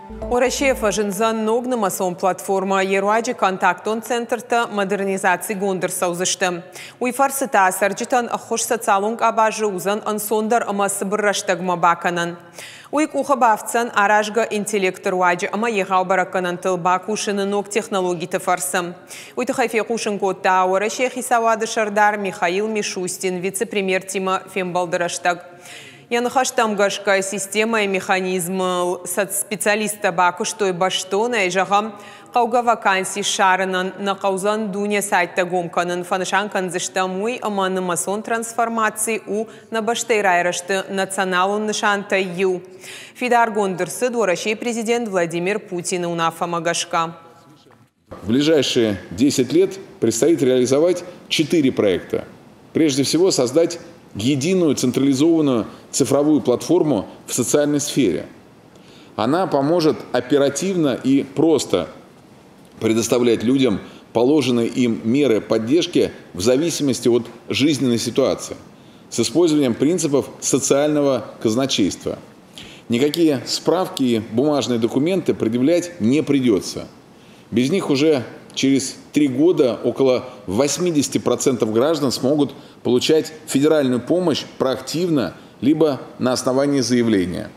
Уӕрӕсейы фӕзындзӕн ног нымӕцон платформӕ, йе руаджы контактон центртӕ модернизацигонд ӕрцӕудзысты. Уый фӕрцы та цӕрджытӕн ӕххуыс социалон къабазы уыдзӕн ӕнцондӕр ӕмӕ цыбыр рӕстӕгмӕ бакӕнӕн. Уый къухы бафтдзӕн аразгӕ интеллекты руаджы ӕмӕ егъау бӕрӕггӕнӕнтыл бакусыны ног технологиты фӕрцы. Уый тыххӕй фехъусын кодта Уӕрӕсейы хицауады сӕрдар Михаил Мишустин вице-премьертимӕ фембӕлды рӕстӕг. Йӕ ныхӕстӕм гӕсгӕ, системӕйы механизмыл специалисттӕ бакуыстой бӕстонӕй, зӕгъӕм, хъӕугӕ ваканси ссарынӕн нӕ хъӕудзӕн дуне сайттӕ гом кӕнын. Фӕнысан кӕндзыстӕм уый, ӕмӕ нымӕцон трансформаци у нӕ бӕстӕйы райрӕзты националон нысантӕй иу. Фидаргонд ӕрцыд Уӕрӕсейы президент Владимир Путины уынаффӕмӕ гӕсгӕ. В ближайшие 10 лет предстоит реализовать 4 проекта. Прежде всего, создать единую централизованную цифровую платформу в социальной сфере. Она поможет оперативно и просто предоставлять людям положенные им меры поддержки в зависимости от жизненной ситуации, с использованием принципов социального казначейства. Никакие справки и бумажные документы предъявлять не придется. Без них уже через 3 года около 80% граждан смогут получать федеральную помощь проактивно, либо на основании заявления.